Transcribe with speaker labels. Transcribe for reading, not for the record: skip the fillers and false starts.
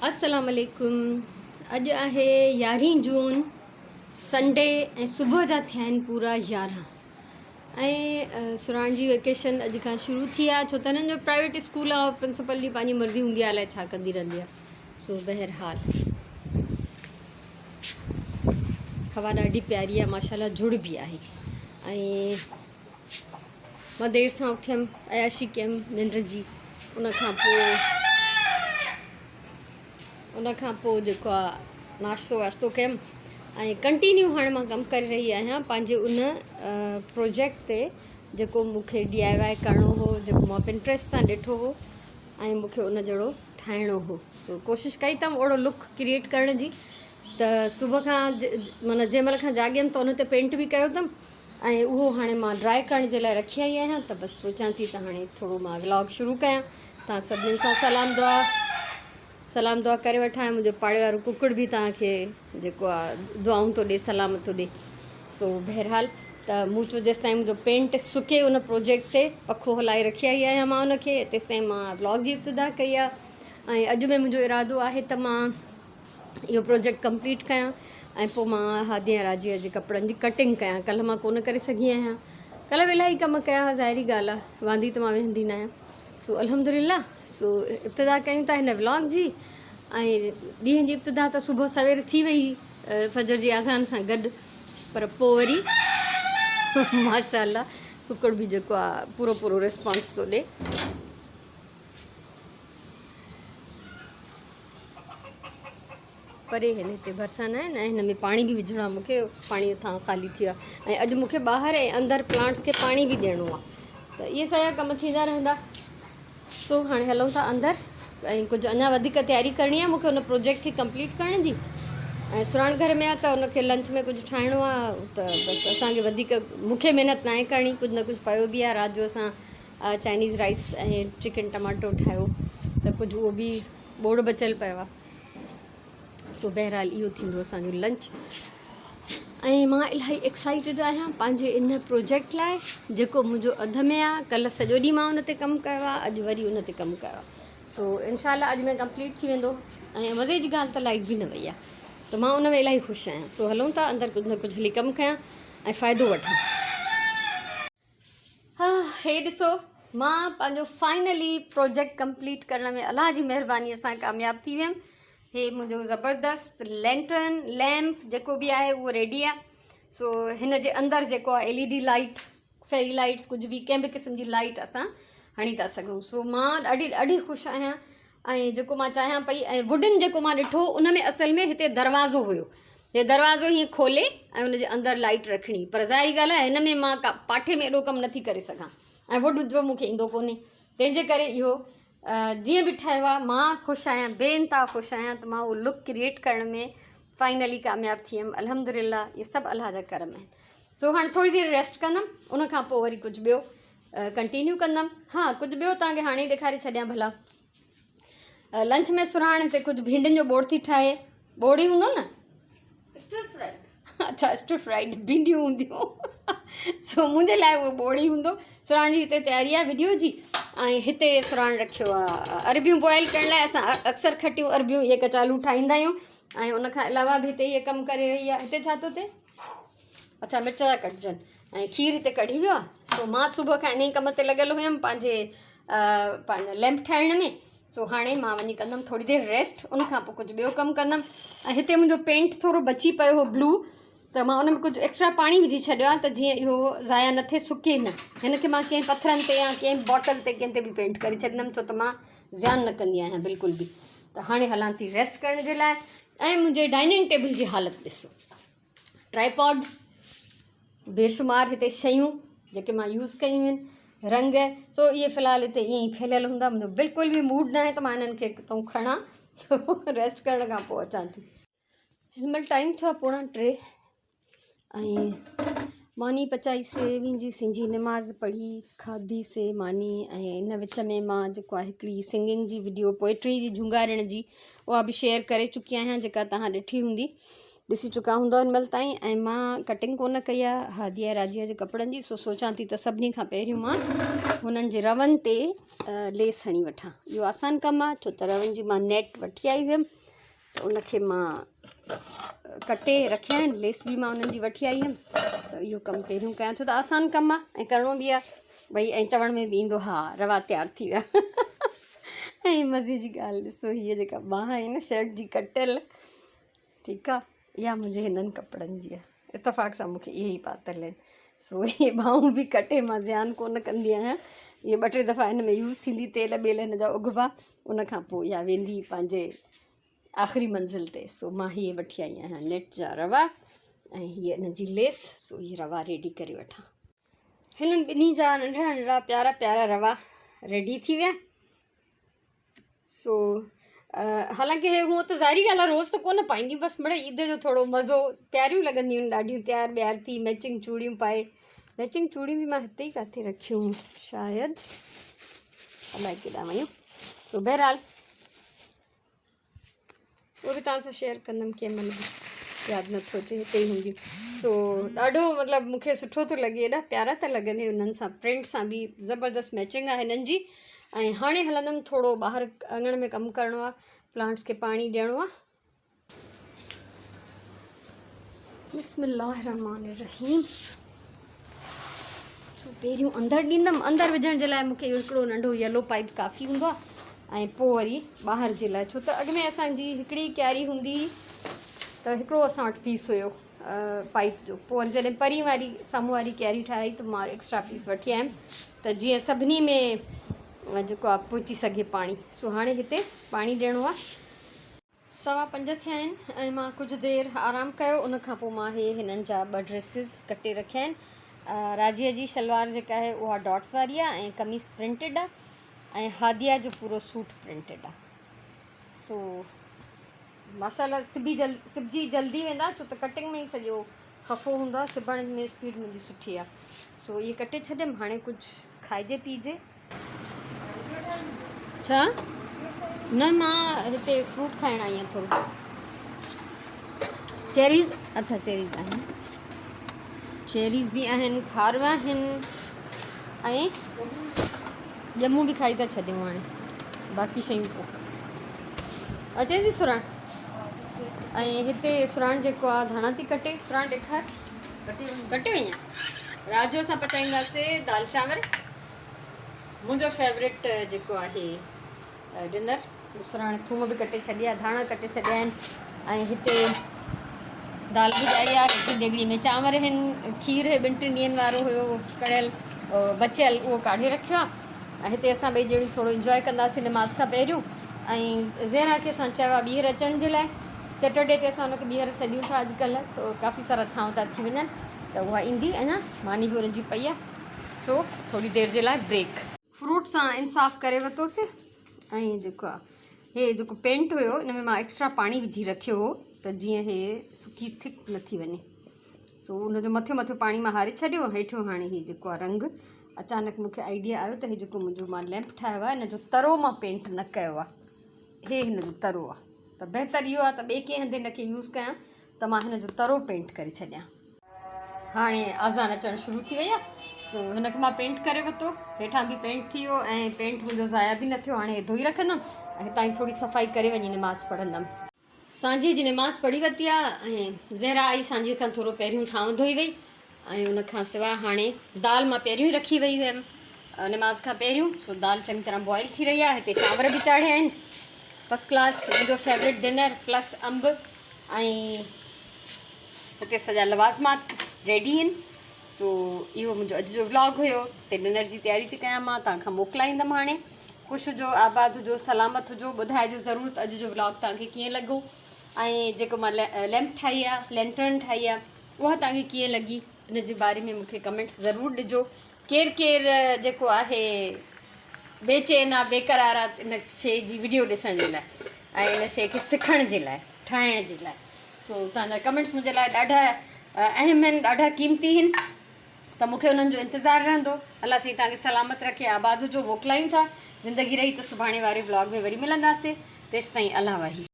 Speaker 1: السلام عليڪم اڄ آهي يارهين جون سنڊي ۽ صبح جا ٿيا آهن پورا يارهن ۽ سراڻ جي ويڪيشن اڄ کان شروع ٿي آهي ڇو ته هنن جو پرائيويٽ اسڪول آهي پرنسپل جي پنهنجي مرضي هوندي آهي الائي ڇا ڪندي رهندي آهي سو بهرحال هوا ڏاڍي پياري آهي ماشاءالله جھڙ به آهي ۽ مان دير سان اٿيم عياشي ڪيم ننڊ جي ان کان پوء ان کان پوء جيڪو آ ناشتو واشتو ڪيم ۽ ڪنٽينيو هاڻي مان ڪم ڪري رهي آهيان پنهنجي ان پروجيڪٽ تي جيڪو مون کي ڊي I وائي ڪرڻو هو جيڪو مان پنٽريسٽ تان ڏٺو هو ۽ مون کي ان جهڙو ٺاهڻو هو سو ڪوشش ڪئي اٿم اهڙو لڪ ڪريئيٽ ڪرڻ جي ته صبح کان معنيٰ جنهن مهل کان جاڳيم ته ان تي پينٽ به ڪيو اٿم ۽ اهو هاڻي مان ڊرائي ڪرڻ جي لاء رکي آئي آهيان ته بس سوچان ٿي ته هاڻي ٿورو مان ولاگ شروع ڪيان توهان سڀني سان سلام دعا سلام دعا ڪري وٺان ۽ منهنجو پاڙي وارو ڪڪڙ به توهان کي جيڪو آ دعائون ٿو ڏي سلام ٿو ڏي سو بهرحال ته مون چيو جيستائين منهنجو پينٽ سڪي ان پروجيڪٽ تي پکو هلائي رکي آئي آهيان مان ان کي تيستائين مان ولاگ جي ابتدا ڪئي آهي ۽ اڄ ۾ منهنجو ارادو آهي ته مان اهو پروجيڪٽ ڪمپليٽ ڪيان ۽ پوء مان هادي ۽ راجيء جي ڪپڙن جي ڪٽنگ ڪيان ڪلهه مان ڪونه ڪري سگهي آهيان ڪلهه به الاهي ڪم ڪيا هئا ظاهري ڳالهه آهي واندي ته مان ويهندي نه آهيان سو الحمد لله سو ابتدا ڪيون ٿا هن ولاگ جي ۽ ڏينهن جي ابتدا ته صبح سوير ٿي وئي فجر جي اذان سان گڏ پر پوء وري ماشاء الله ڪڪڙ به جيڪو آهي پورو پورو رسپانس ٿو ڏي پري هن هتي ڀرسان آهن ۽ هن ۾ پاڻي به وجهڻو آهي مونکي پاڻي هتان خالي ٿي ويو آهي ۽ اڄ مونکي ٻاهر ۽ اندر پلانٽس کي پاڻي به ڏيڻو آهي ته اهي سارا ڪم ٿيندا رهندا سو هاڻي هلون ٿا اندر ۽ ڪجهه اڃا وڌيڪ تياري ڪرڻي آهي مونکي ان پروجيڪٽ کي ڪمپليٽ ڪرڻ جي ۽ سراڻ گهر ۾ آهي ته ان کي لنچ ۾ ڪجهه ٺاهڻو آهي ته بس اسانکي وڌيڪ مونکي محنت ناهي ڪرڻي ڪجهه نه ڪجهه پيو به آهي رات جو اسان چائنيز رائس ۽ چڪن ٽماٽو ٺاهيو ته ڪجهه اهو به ٻوڙ بچيل پيو آهي سو بهرحال اهو ٿيندو اسانجو لنچ ۽ مان الاهي ايڪسائيٽيڊ آهيان پنهنجي ان پروجيڪٽ لاء جيڪو منهنجو اڌ ۾ آهي ڪلهه سڄو ڏينهن مان ان تي ڪم ڪيو آهي اڄ وري ان تي ڪم ڪيو آهي سو انشاء الله اڄ ۾ ڪمپليٽ ٿي ويندو ۽ مزي جي ڳالهه ته لائيٽ به نه وئي آهي ته مان ان ۾ الاهي خوش آهيان سو هلون ٿا اندر ڪجهه نه ڪجهه هلي ڪم ڪيان ۽ فائدو وٺان هي ڏسو مان پنهنجو فائنلي پروجيڪٽ ڪمپليٽ ڪرڻ ۾ الله جي مهرباني سان ڪامياب ٿي ويم هي منهنجو زبردست لينٽرن ليمپ جيڪو به آهي اهو ريڊي آهي سو هن جي اندر جيڪو آهي L E D light fairy lights ڪجهه به ڪنهن به قسم جي لائٽ اسان هڻي ٿا سگهون سو مان ڏاڍي ڏاڍي خوش آهيان ۽ جيڪو مان چاهيان پئي ۽ ووڊن جيڪو مان ڏٺو ان ۾ اصل ۾ هتي دروازو هيو هي دروازو هيئن کولي ۽ ان جي اندر لائٽ رکڻي پر ظاهري ڳالهه آهي هن ۾ مان ڪا پاٺي ۾ ايڏو ڪم نٿي ڪري سگهان ۽ ووڊ جو مون کي ايندو ڪونهي تنهن جي ڪري اهو جيئن به ٺهيو آهي مان خوش آهيان بي انتها خوش آهيان ته مان اهو لڪ ڪريئيٽ ڪرڻ ۾ فائنلي ڪامياب ٿي ويم الحمد لله اهي سڀ الله جا ڪرم آهن سو هاڻي ٿوري دير ريسٽ ڪندم ان کان پوء وري ڪجهه ٻيو ڪنٽينيو ڪندم ها ڪجهه ٻيو توهان کي هاڻي ڏيکاري ڇڏيان ڀلا لنچ ۾ سرهاڻ هتي ڪجهه ڀينڊين جو ٻوڙ ٿي ٺاهي ٻوڙ ئي هوندو نه
Speaker 2: اسٽر فرائيڊ
Speaker 1: اڇا اسٽر فرائيڊ ڀينڊيون هونديون سو منهنجي لاء اهو ٻوڙ ئي هوندو سرهاڻ جي هتي تياري آهي وڊيو جي ۽ هتي سرهاڻ رکيو آهي اربيون بوائل ڪرڻ لاء اسان اڪثر کٽيون اربيون اهي ڪچالو ٺاهيندا آهيون ۽ ان کان علاوه به هتي اهي ڪم ڪري رهي آهي هتي ڇا ٿو ٿئي اڇا مرچ ٿا ڪٽجن ۽ کير هتي ڪڙهي ويو آهي سو مان صبح کان انهي ڪم تي لڳل هيم پنهنجي پنهنجو ليمپ ٺاهڻ ۾ سو هاڻي مان وڃي ڪندم ٿوري دير ريسٽ ان کان پوء ڪجهه ٻيو ڪم ڪندم ۽ هتي منهنجو پينٽ ٿورو بچي پيو هو بلو ته مان ان ۾ ڪجهه ايڪسٽرا پاڻي وجهي ڇڏيو آهي ته جيئن اهو ضايع نه ٿئي سڪي نه هن کي مان ڪنهن پٿرن تي يا ڪنهن باٽل تي ڪنهن تي به پينٽ ڪري ڇڏيندم ڇو ته مان زيان نه ڪندي آهيان بلڪل به ته هاڻي هلان ٿي ريسٽ ڪرڻ جي لاء ۽ منهنجي ڊائننگ ٽيبل جي حالت ڏسو ٽرائپاڊ، بيشمار هتي شيون جيڪي مان يوز ڪيون آهن رنگ سو اهي في الحال هتي ائين ئي ڦهليل هوندا منهنجو بلڪل به موڊ ناهي ته مان هنن کي ڪٿان کڻان سو ريسٽ ڪرڻ کان پوء اچان ٿي هن مهل ٽائيم ٿيو آهي پوڻا ٽي ۽ ماني پچائي سي وينجي سنجي نماز پڙهي کاڌي سي ماني ۽ ان وچ ۾ مان جيڪو آهي هڪڙي سنگنگ جي وڊيو پوئٽري جي جهونگارڻ جي اها به شيئر ڪري چڪي آهيان جيڪا توهان ڏٺي هوندي. ڏسي چڪا هوندؤ هن مهل تائين ۽ مان ڪٽنگ ڪونه ڪئي آهي هادي ۽ راجيا جي ڪپڙن جي سو سوچان ٿي ته سڀني کان پهريون مان هنن جي رون تي ليس هڻي وٺان اهو آسان ڪم آهي ڇو ته رون جي مان نيٽ وٺي آئي هيم ته ان کي مان ڪٽي رکيا آهن ليس به مان انهن جي وٺي آئي هيم ته اهو ڪم پهريون ڪيان ڇو ته آسان ڪم آهي ۽ ڪرڻو به آهي ڀئي ۽ چوڻ ۾ به ايندو ها روا تيار ٿي ويا ۽ مزي جي ڳالهه ڏسو هيء جيڪا ٻانهن آهي نه شرٽ جي ڪٽيل ٺيڪ آ اها منهنجي هنن ڪپڙن جي آ اتفاق سان مونکي اهي ئي پاتل آهن سو اهي ٻانهون به ڪٽي مان زيان ڪونه ڪندي آهيان اهي ٻه ٽي دفعا هن ۾ يوز ٿيندي تيل ٻيل هن جا اگهبا ان کان پوء اها ويندي پنهنجي آخري منزل تي سو مان هي وٺي آئي آهيان نيٽ جا روا ۽ هي هن جي ليس سو هي روا ريڊي ڪري وٺان هنن ٻنهي جا ننڍڙا ننڍڙا پيارا پيارا روا ريڊي ٿي ويا سو حالانڪه هي هونء ته ظاهري ڳالهه آهي روز ته ڪونه پائينديون بس مڙئي عيد جو ٿورو مزو پياريون لڳنديون آهن ڏاڍيون تيار ويار ٿي ميچنگ چوڙيون پائي ميچنگ چوڙيون به مان هتي ئي ڪاٿي رکيون هيون شايد الائي ڪيڏانهن ويون سو بهرحال اهو به توهان سان شيئر ڪندم ڪنهن مهل به ياد نٿو اچي هتي ئي هونديون سو ڏاڍو مطلب مونکي سٺو ٿو لڳي ايڏا پيارا ٿا لڳن هي انهن سان پرنٽ سان به زبردست ميچنگ آهي هنن جي ۽ هاڻي هلندم ٿورو ٻاهر اڱڻ ۾ ڪم ڪرڻو آهي پلانٽس کي پاڻي ڏيڻو آهي بسم الله الرحمن الرحيم سو پهريون اندر ڏيندم اندر وجهڻ جي لاء مونکي اهو هڪڙو ننڍو يلو پائپ ڪافي هوندو آهي ۽ پوء وري ٻاهر جي لاء ڇو ته اڳ ۾ اسانجي هڪڙي ڪياري هوندي هئي ته هڪڙو اسان وٽ پيس هيو پائپ جو پوء وري جڏهن پرين واري سامهون واري ڪياري ٺاهي ته مان ايڪسٽرا پيس وٺي آيم ته جيئن سڀني ۾ جيڪو آهي پهچي سگهي پاڻي سو هاڻي هتي پاڻي ڏيڻو آهي 5:15 ٿيا آهن ۽ مان ڪجهه دير آرام ڪيو ان کان پوء مان هي هنن جا ٻه ڊريسز ڪٽي رکيا آهن راجيه جي شلوار جيڪا آهي اها ڊاٽس واري آهي ۽ قميص پرنٽيڊ آهي ۽ هاديه جو پورو سوٽ پرنٽيڊ آهي سو ماشاء الله سبي جل سبجي جلدي ويندا ڇو ته ڪٽنگ ۾ ئي سڄو خفو هوندو آهي سبڻ ۾ اسپيڊ منهنجي سٺي آهي سو اهي ڪٽي ڇڏيم هاڻي ڪجهه کائجي پيئجي ڇا؟ نه مان هتي فروٽ کائڻ آئي آهيان ٿورو چيريز اڇا چيريز آهن چيريز به آهن کاروا آهن ۽ ڄمون به کائي ٿا ڇڏيون هاڻي باقي شيون پوء اچي ٿي سراڻ ۽ هتي سراڻ جيڪو آهي ڌاڻا ٿي ڪٽي سراڻ ڏيکار ڪٽي وئي آهي رات جو اسان پچائينداسي دال چانور منهنجو فيورٽ جيڪو آهي ڊنر سراڻ ٿوم به ڪٽي ڇڏيا ڌاڻا ڪٽي ڇڏيا آهن ۽ هتي دال به ڄائي آهي هڪ ديڳڙي ۾ چانور آهن کير هي ٻن ٽن ڏينهن وارو هيو ڪڙيل بچيل اهو ڪاڍي رکيو آهي ۽ هتي اسان ٻئي ڄڻيون ٿورو انجواء ڪنداسين نماز کان پهريون ۽ زهرا کي اسان چيو آهي ٻيهر اچڻ جي لاء سيٽرڊي تي اسان هن کي ٻيهر سڏيون ٿا اڄڪلهه ته ڪافي سارا ٿانو ٿا ٿي وڃن ته اها ايندي اڃا ماني به هن جي پئي آهي سو ٿوري دير جي لاء بريڪ. فروٽ سان انصاف ڪري ورتوسي ۽ جيڪو آ هي جيڪو پينٽ هيو ان ۾ مان ايڪسٽرا پاڻي وجهي رکيو هو ته جيئن هي سڪي ٿڪ نه ٿي وڃي سو ان جو مٿيون مٿيون پاڻي مان هاري ڇڏيو هيٺيون هاڻي هي جيڪو آ رنگ اچانڪ مونکي آئيڊيا آيو ته هي جيڪو منهنجو مان ليمپ ٺاهيو آ ان جو ترو مان پينٽ نه ڪيو آ هي هن جو ترو آ ته بهتر اهو آ ته ٻئي ڪنهن هنڌ هن کي يوز ڪيان ته مان هن جو ترو پينٽ ڪري ڇڏيان. هاڻي آذان اچڻ شروع ٿي وئي آهي سو هن کي مان پينٽ ڪري ورتو هيٺان به پينٽ ٿي ويو ۽ پينٽ منهنجو ضايع به نه ٿيو هاڻي ڌوئي رکندم ۽ هتان ئي ٿوري صفائي ڪري وڃي نماز پڙهندم. سانجهي جي نماز پڙهي ورتي آهي ۽ زهرا آئي سانجهي کان ٿورو پهريون ٿانو ڌوئي وئي ۽ ان کان سواء هاڻي دال مان پهريون ئي رکي وئي هيم نماز کان پهريون سو دال چڱي طرح بوائل ٿي رهي آهي هتي چانور به چاڙهيا آهن فرسٽ ڪلاس منهنجو فيورٽ ڊنر پلس انب ۽ هتي سڄا لوازمات ريڊي آهن سو اهو منهنجو اڄ جو ولاگ هيو هتي ڊنر جي تياري ٿي ڪيان مان توهان کان موڪلائيندم هاڻي خوش هجو آباد هجو سلامت هجو ٻڌائجو ضرور ته اڄ جو ولاگ توهان کي ڪيئن لڳو ۽ جيڪو مان ليمپ ٺاهي آهي لينٽرن ٺاهي آهي اها توهان کي ڪيئن لڳي ان جي باري ۾ مونکي ڪمينٽس ضرور ڏجو ڪير ڪير جيڪو آهي بيچين آهي بيقرار آهي ان شي جي وڊيو ڏسڻ جي لاء ۽ ان شي کي سکڻ جي لاء ٺاهڻ جي لاء سو توهان جا ڪمينٽس منهنجي لاء ڏاڍا اهم آهن ڏاڍا قيمتي آهن ته مون کي انهن جو انتظار رهندو الله سائين توهان کي سلامت رکي آباد هجو موڪلايون ٿا زندگي رهي ته سڀاڻي واري ولاگ ۾ وري ملنداسي تيستائين الله واهي.